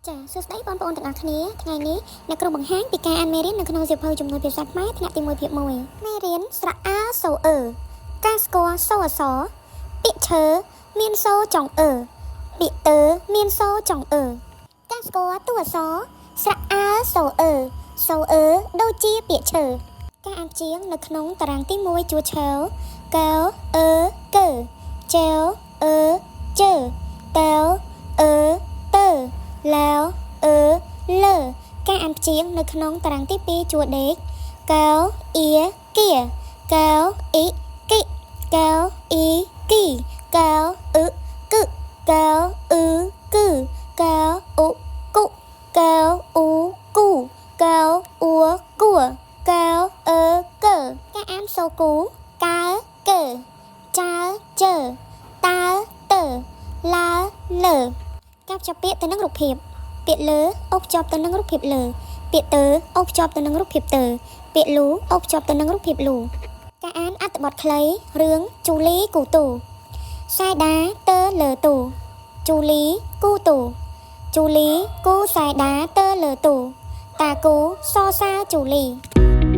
ចាសួស្តីបងប្អូនទាំងអស់គ្នាថ្ងៃនេះអ្នកគ្រូបង្ហាញពីការអានមេរៀននៅក្នុងសៀវភៅជំនួយភាសាខ្មែរថ្នាក់ទី1ភាគ1មេរៀនស្រៈអើសូអឺការស្គាល់សូអក្សរពាក្យឈើមានសូចុងអឺពាក្យទើមានសូចុងអឺការស្គាល់តួអក្សរស្រៈអើសូអឺសូអឺដូចជាពាក្យឈើការអានជាងនៅក្នុងតារាងទី1ជួរឈើកៅអឺកើចែវអឺជើតែវអឺតើ ឡាវអឺលើការអានព្យាង្គនៅក្នុងតារាងទី2ជួរដេកកៅអៀគៀកៅអ៊ីគីកៅអ៊ីគីកៅអ៊ឹគឹកៅអ៊ឺគឺកៅអ៊ុគុកៅអ៊ូគូកៅអ៊ូគួកៅអឺកើការអានសូគូកើកើចើជើតើតើឡាលើ ការភ្ជាប់ពាក្យទៅនឹងរូបភាពពាក្យលើអូសភ្ជាប់ទៅនឹងរូបភាពលើពាក្យទៅអូសភ្ជាប់ទៅនឹងរូបភាពទៅពាក្យលូអូសភ្ជាប់ទៅនឹងរូបភាពលូការអានអត្ថបទខ្លីរឿងជូលីគូទូសែដាទៅលើទូជូលីគូទូជូលីគូសែដាទៅលើទូតាគូសរសើរជូលី។